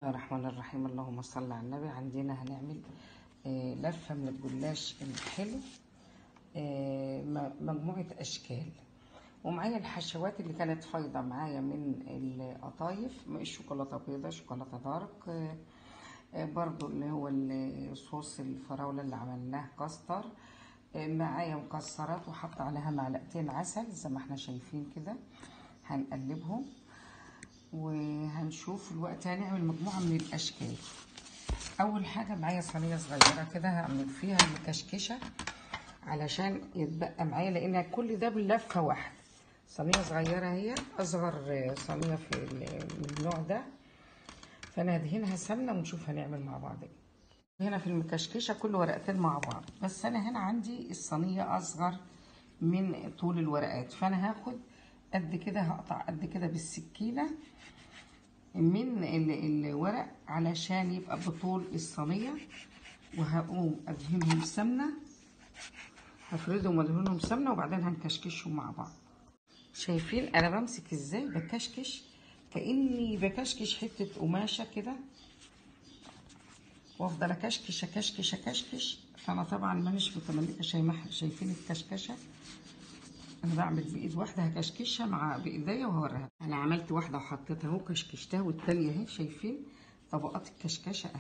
الله الرحمن الرحيم. اللهم صل على النبي. عندنا هنعمل لفة من الجلاش الحلو، مجموعة أشكال، ومعايا الحشوات اللي كانت فايضة معايا من القطايف، شوكولاتة بيضة، شوكولاتة دارك، برضو اللي هو الصوص الفراولة اللي عملناه كاستر، معايا مكسرات وحط عليها معلقتين عسل زي ما احنا شايفين كده. هنقلبهم وهنشوف الوقت. هنعمل مجموعة من الأشكال. أول حاجة معايا صينية صغيرة كده هعمل فيها المكشكشة علشان يتبقى معايا، لأن كل ده باللفة واحدة. صينية صغيرة، هي أصغر صينية في النوع ده، فأنا هدهنها سمنة ونشوف هنعمل مع بعض ايه. هنا في المكشكشة كل ورقتين مع بعض، بس أنا هنا عندي الصينية أصغر من طول الورقات، فأنا هاخد قد كده، هقطع قد كده بالسكينة من الورق علشان يبقى بطول الصينية. وهقوم أدهنهم سمنة، هفردهم وادهنهم سمنة، وبعدين هنكشكشهم مع بعض. شايفين أنا بمسك ازاي؟ بكشكش كأني بكشكش حتة قماشة كده، وافضل اكشكش اكشكش اكشكش. فأنا طبعا مانيش متملكة، شايفين الكشكشة؟ انا بعمل بايد واحدة، هكشكشها مع بايديا وهوريها. انا عملت واحدة وحطيتها اهو، كشكشتها، والتانية اهي. شايفين طبقات الكشكشه اهي،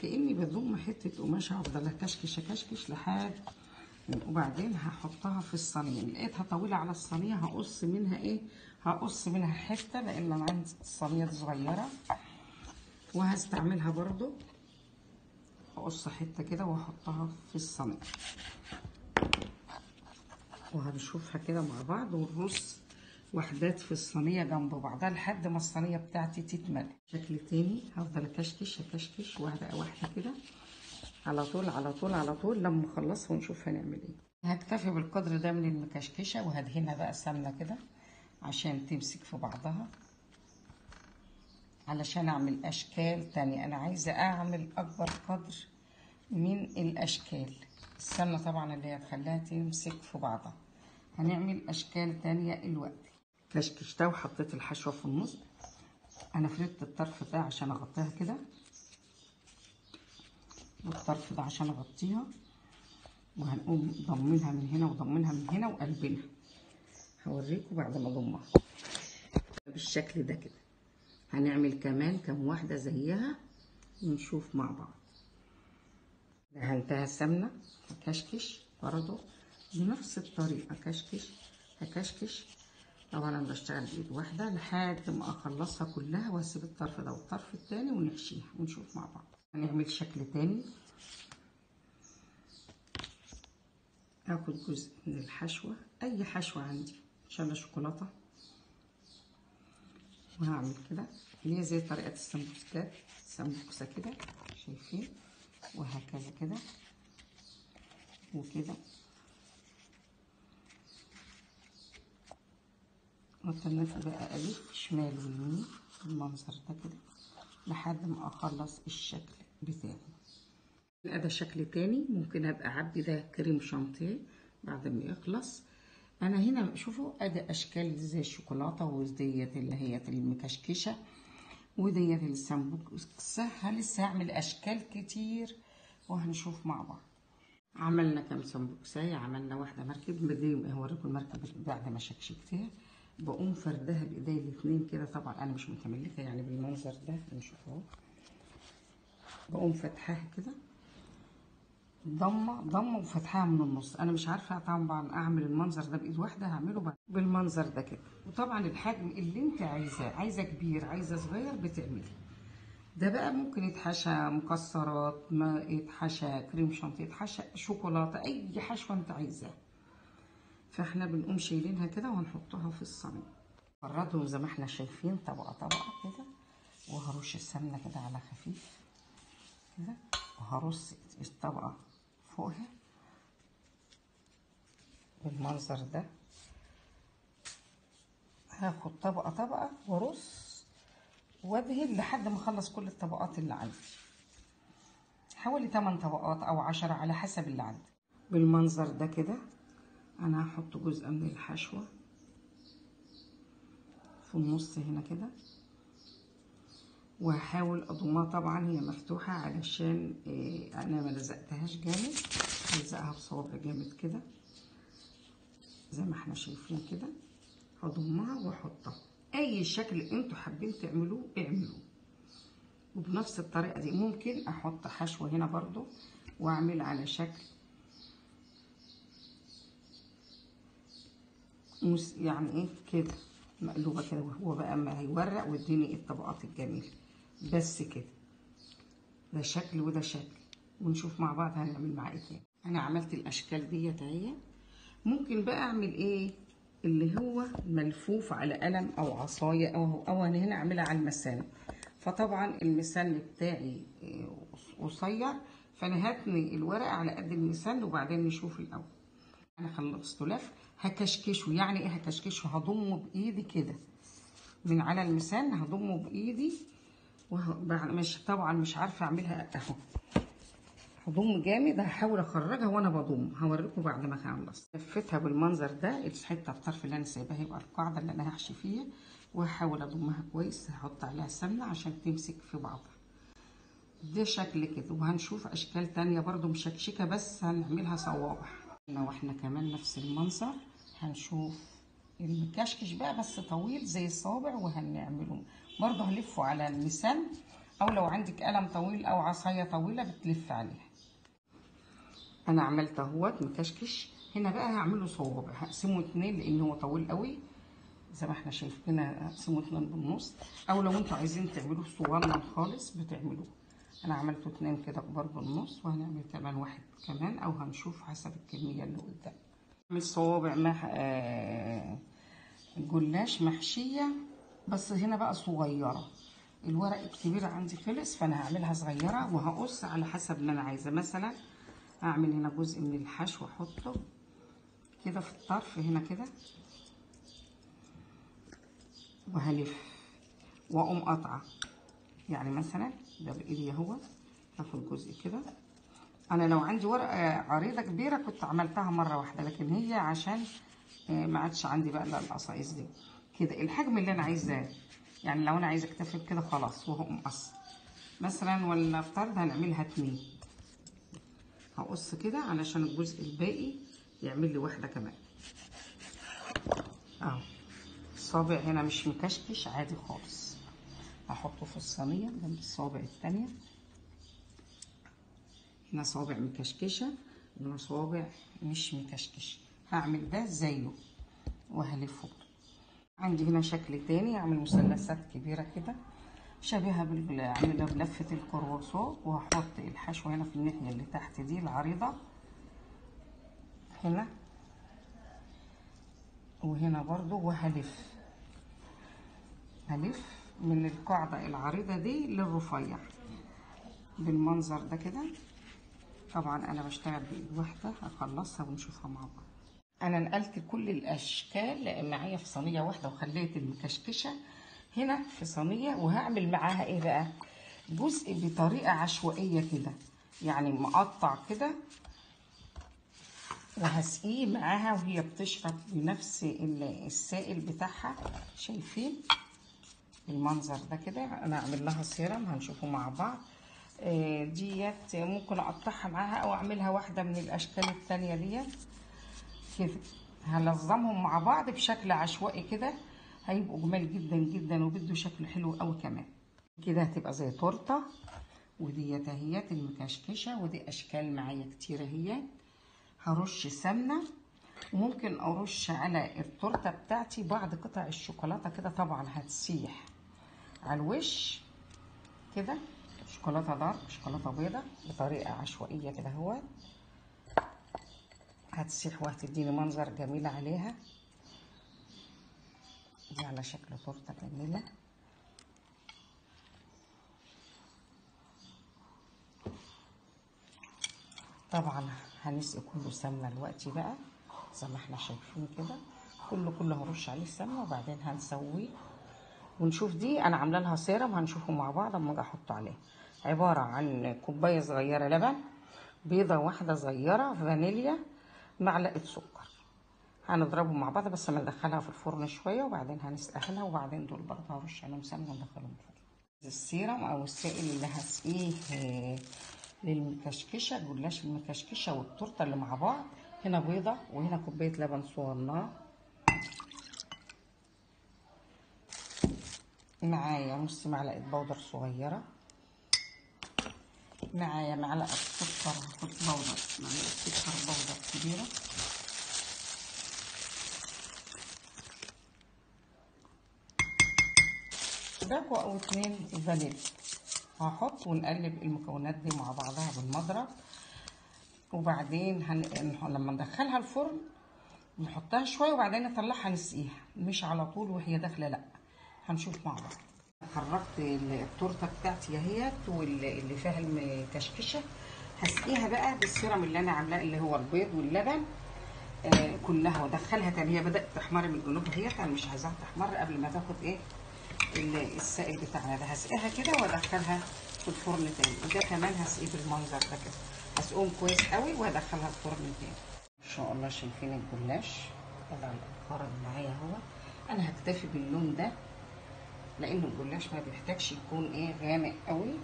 كاني بضم حتة قماشة. هفضل اكشكش اكشكش لحد، وبعدين هحطها في الصينية. لقيتها طويلة على الصينية هقص منها ايه؟ هقص منها حتة، لان انا عندي الصينية دي صغيرة وهستعملها برضو. هقص حتة كده واحطها في الصينية، وهنشوفها كده مع بعض، ونرص وحدات في الصينية جنب بعضها لحد ما الصينية بتاعتي تتملى. شكل تاني هفضل اكشكش اكشكش واحدة واحدة كده على طول على طول على طول لما اخلصها، ونشوف هنعمل ايه. هكتفي بالقدر ده من المكشكشة، وهدهنها بقى سمنة كده عشان تمسك في بعضها، علشان اعمل اشكال تانية. انا عايزة اعمل اكبر قدر من الاشكال. السمنة طبعا اللي هتخليها تمسك في بعضها. هنعمل اشكال تانية الوقت. كشكشتها وحطيت الحشوة في النص. انا فردت الطرف ده عشان اغطيها كده، والطرف ده عشان اغطيها، وهنقوم ضمنها من هنا وضمنها من هنا وقلبنا. هوريكم بعد ما اضمها بالشكل ده كده. هنعمل كمان كم واحدة زيها ونشوف مع بعض. دهنتها سمنة، هكشكش برضو بنفس الطريقة، كشكش هكشكش. طبعا انا بشتغل بايد واحدة لحد ما اخلصها كلها، واسيب الطرف ده والطرف التاني ونحشيها ونشوف مع بعض. هنعمل شكل تاني. هاخد جزء من الحشوة، اي حشوة عندي ان شاء الله شوكولاتة، وهعمل كده اللي هي زي طريقة السمبوسكات، سمبوكسة كده شايفين، وهكذا كده وكده. والتنفي بقى ألف شمال ويمين بالمنظر ده كده لحد ما أخلص الشكل بتاعي. ده شكل تاني. ممكن أبقى أعبي ده كريم شانتيه بعد ما يخلص. أنا هنا شوفوا أدي أشكال زي الشوكولاتة، وديت اللي هي المكشكشة، وديت السمبوكسة. لسه هعمل أشكال كتير وهنشوف مع بعض. عملنا كام سمبوكساية؟ عملنا واحدة مركب. بدي هوريكم المركب بعد ما شكشكتها. بقوم فردها بايدي الاتنين كده، طبعا انا مش متملكه يعني بالمنظر ده، نشوف اهو. بقوم فاتحاها كده ضمه ضمه وفتحاها من النص. انا مش عارفه طبعا اعمل المنظر ده بايد واحدة، هعمله بالمنظر ده كده. وطبعا الحجم اللي انت عايزاه، عايزه كبير عايزه صغير بتعملي ده. بقى ممكن يتحشى مكسرات، ما يتحشى كريم شانتيه، يتحشى شوكولاتة، اي حشوه انت عايزاها. فاحنا بنقوم شايلينها كده وهنحطها في الصينية. فردهم زي ما احنا شايفين طبقه طبقه كده، وهرش السمنة كده على خفيف كده، وهرص الطبقة فوقها بالمنظر ده. هاخد طبقه طبقه وارص وادهن لحد ما اخلص كل الطبقات اللي عندي، حوالي 8 طبقات او 10 على حسب اللي عندي. بالمنظر ده كده انا هحط جزء من الحشوة في النص هنا كده، وهحاول اضمها. طبعا هي مفتوحة علشان انا ما لزقتهاش جامد، هلزقها بصوابع جامد كده زي ما احنا شايفين كده. هضمها واحطها اي شكل انتوا حابين تعملوه اعملوه. وبنفس الطريقة دي ممكن احط حشوه هنا برضو واعمل على شكل يعني ايه كده مقلوبة كده، وهو بقى ما هيورق ويديني الطبقات الجميلة. بس كده، ده شكل وده شكل، ونشوف مع بعض هنعمل معاه ايه تاني. انا عملت الاشكال ديت اهي. ممكن بقى اعمل ايه اللي هو ملفوف على قلم او عصاية او انا هنا اعملها على المسن. فطبعا المسن بتاعي قصير، فانا هتني الورقة على قد المسن وبعدين نشوف الاول. انا خلصت لف، هكشكشه. يعني ايه هكشكشه؟ هضمه بايدي كده من على المسن، هضمه بايدي. مش طبعا مش عارفه اعملها اهو، هضم جامد، هحاول اخرجها وانا بضم، هوريكم بعد ما اخلص. لفتها بالمنظر ده، الحتة الطرف اللي انا سايباها يبقى القاعدة اللي انا هحشي فيها، وهحاول اضمها كويس. هحط عليها سمنه عشان تمسك في بعضها. ده شكل كده، وهنشوف اشكال تانية برضو مشكشكه بس هنعملها صوابع. واحنا كمان نفس المنظر، هنشوف المكشكش بقى بس طويل زي الصوابع، وهنعمله برضو هلفه على المسن، او لو عندك قلم طويل او عصاية طويلة بتلف عليها. انا عملت اهوت مكشكش. هنا بقى هعمله صوابع، هقسمه اتنين لان هو طويل قوي زي ما احنا شايفين، هقسمه اتنين بالنص، او لو انتوا عايزين تعملوه صغنن خالص بتعملوه. انا عملته اتنين كده كبار بالنص، وهنعمل كمان واحد كمان، او هنشوف حسب الكمية اللي قدام. نعمل صوابع مع جلاش محشيه، بس هنا بقى صغيرة. الورق الكبير عندي خلص، فانا هعملها صغيرة وهقص على حسب ما انا عايزه. مثلا هعمل هنا جزء من الحشو احطه كده في الطرف هنا كده، وهلف واقوم قاطعه. يعني مثلا ده بايدي اهو، هاخد جزء كده. انا لو عندي ورقة عريضة كبيرة كنت عملتها مرة واحدة، لكن هي عشان ما عادش عندي بقى القصايص دي كده الحجم اللي انا عايزاه. يعني لو انا عايزه اكتفي بكده خلاص، وهقوم قص مثلا، ولنفترض هنعملها 2، هقص كده علشان الجزء الباقي يعمل لي واحدة كمان اهو. الصابع هنا مش مكشكش عادي خالص، هحطه في الصينية جنب الصابع الثانية. هنا صابع مكشكشه، هنا صابع مش مكشكش. هعمل ده زيه وهلفه. عندي هنا شكل تاني، اعمل مثلثات كبيرة كده شبيهه عاملها بلفه الكرواسون، وهحط الحشو هنا في الناحية اللي تحت دي العريضة هنا وهنا برضو، وهلف هلف من القاعدة العريضة دي للرفيع بالمنظر ده كده. طبعا انا بشتغل بايد واحدة، هخلصها ونشوفها مع بعض. انا نقلت كل الاشكال معايا في صينية واحدة، وخليت المكشكشه هنا في صينية، وهعمل معاها ايه بقى؟ جزء بطريقة عشوائية كده، يعني مقطع كده، وهسقيه معاها وهي بتشرب بنفس السائل بتاعها. شايفين المنظر ده كده؟ انا اعمل لها سيرم هنشوفه مع بعض. ديت ممكن اقطعها معاها او اعملها واحدة من الاشكال التانية ديت كده. هنظمهم مع بعض بشكل عشوائي كده، هيبقوا جمال جدا جدا وبيدوا شكل حلو قوي كمان. كده هتبقى زي تورته. وديت اهيت المكشكشه، ودي اشكال معايا كتير اهيت. هرش سمنه، وممكن ارش على التورتة بتاعتي بعض قطع الشوكولاتة كده، طبعا هتسيح على الوش كده. شوكولاتة دارك، شوكولاتة بيضة بطريقة عشوائية كده اهوت، هتسيح وهتديني منظر جميل عليها. دي على شكل تورته جميلة. طبعا هنسقي كله سمنه دلوقتي بقى زي ما احنا شايفين كده، كله هرش عليه السمنة، وبعدين هنسويه ونشوف. دي انا عامله لها سيرم هنشوفه مع بعض اما اجي احطه عليه. عبارة عن كوباية صغيرة لبن، بيضة واحدة صغيرة، فانيليا، معلقه سكر. هنضربهم مع بعض، بس ما ندخلها في الفرن شوية، وبعدين هنسقيها، وبعدين دول برضه هرش عليهم سمنه وندخلهم الفرن. السيرم او السائل اللي هسقيه للمكشكشه، جلاش المكشكشه والتورته اللي مع بعض. هنا بيضة وهنا كوباية لبن صغننه، معايا نص معلقه بودر صغيرة، معايا معلقه سكر، هاخد بودر، معلقه سكر بودر كبيرة، باكو او 2 فانيليا. هحط ونقلب المكونات دي مع بعضها بالمضرب، وبعدين لما ندخلها الفرن نحطها شوية وبعدين نطلعها نسقيها، مش على طول وهي داخله، لا هنشوف مع بعض. خرجت التورتة بتاعتي اهيت واللي فيها المكشكشه، هسقيها بقى بالسيرم اللي انا عاملاه اللي هو البيض واللبن كلها، وادخلها تاني. هي بدات تحمر من الجنوب اهيت، انا مش عايزاها تحمر قبل ما تاخد ايه السائل بتاعنا ده. هسقيها كده وادخلها في الفرن تاني، وده كمان هسقيه بالمنظر ده كده، هسقيهم كويس قوي وهدخلها الفرن تاني. ان شاء الله شايفين الجلاش طلع خرج معايا اهو. انا هكتفي باللون ده لان الجلاش ما بيحتاجش يكون ايه غامق قوي.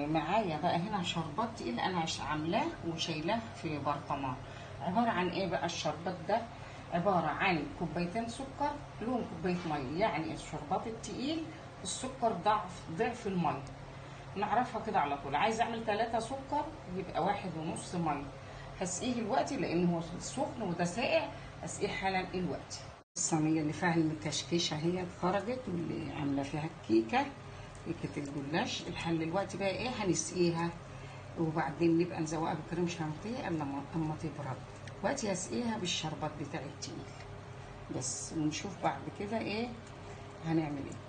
معايا بقى هنا شربات تقيل انا عاملاه وشايلاه في برطمان. عبارة عن ايه بقى الشربات ده؟ عبارة عن كوبايتين سكر لهم كوباية مية، يعني الشربات التقيل السكر ضعف المية، نعرفها كده على طول. عايزه اعمل 3 سكر يبقى 1.5 مية. هسقيه دلوقتي لان هو سخن وده ساقع، هسقيه حالا دلوقتي. الصينية اللي فيها المكشكشه هي اتخرجت واللي عامله فيها الكيكه، كيكة الجلاش. الحل دلوقتي بقى ايه؟ هنسقيها وبعدين نبقى نزوقها بكريم شانتيه قبل ما تبرد. دلوقتي هسقيها بالشربات بتاع التقيل بس، ونشوف بعد كده ايه هنعمل ايه.